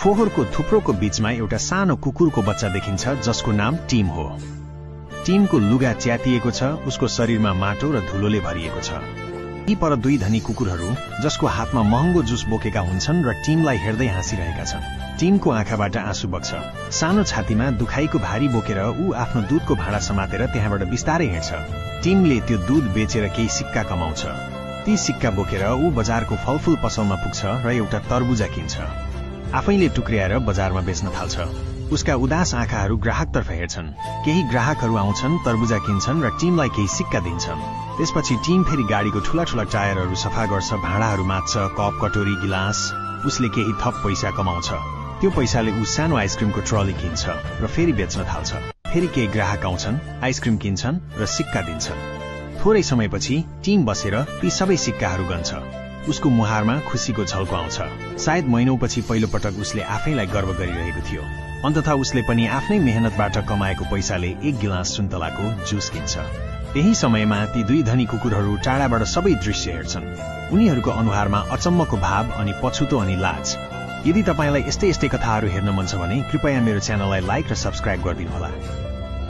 फोहोरको थुप्रोको बीचमा एउटा सानो कुकुरको बच्चा देखिन्छ जसको नाम टिम हो। टिमको लुगा च्यातिएको छ, उसको शरीरमा माटो र धुलोले भरिएको छ। यी पर दुई धनी कुकुरहरू जसको हातमा महँगो जुस बोकेका हुन्छन् र टिमलाई हेर्दै हाँसिरहेका छन्। टिमको आँखाबाट आँसु बग्छ। सानो छातीमा दुखाइको भारी बोकेर ऊ आफ्नो दूधको भाँडा समातेर त्यहाँबाट बिस्तारै हिँड्छ। टिमले त्यो दूध बेचेर केही सिक्का कमाउँछ। ती सिक्का बोकेर ऊ बजारको फलफूल पसलमा पुग्छ र एउटा तरबुजा किन्छ। आफैले टुक्र्याएर बजारमा बेच्न थाल्छ। उसका उदास आँखाहरू ग्राहकतर्फ हेर्छन्। केही ग्राहकहरू आउँछन्, तरबुजा किन्छन् र टिमलाई केही सिक्का दिन्छन्। त्यसपछि टिम फेरि गाडीको ठूला ठूला टायरहरू सफा गर्छ, भाँडाहरू माझ्छ, कप कटोरी गिलास। उसले केही थप पैसा कमाउँछ। त्यो पैसाले ऊ सानो आइसक्रिमको ट्रली किन्छ र फेरि बेच्न थाल्छ। फेरि केही ग्राहक आउँछन्, आइसक्रिम किन्छन् र सिक्का दिन्छन्। थोरै समयपछि टिम बसेर ती सबै सिक्काहरू गन्छ। उसको मुहारमा खुसीको झल्को आउँछ। सायद महिनौपछि पहिलो पटक उसले आफैलाई गर्व गरिरहेको थियो। अन्ततः उसले पनि आफ्नै मेहनतबाट कमाएको पैसाले एक गिलास सुन्तलाको जुस किन्छ। यही समयमा ती दुई धनी कुकुरहरू टाढाबाट सबै दृश्य हेर्छन्। उनीहरूको अनुहारमा अचम्मको भाव अनि पछुतो अनि लाज। यदि तपाईलाई यस्तै कथाहरू हेर्न मन छ भने कृपया मेरो च्यानललाई लाइक र सब्स्क्राइब गरिदिनुहोला।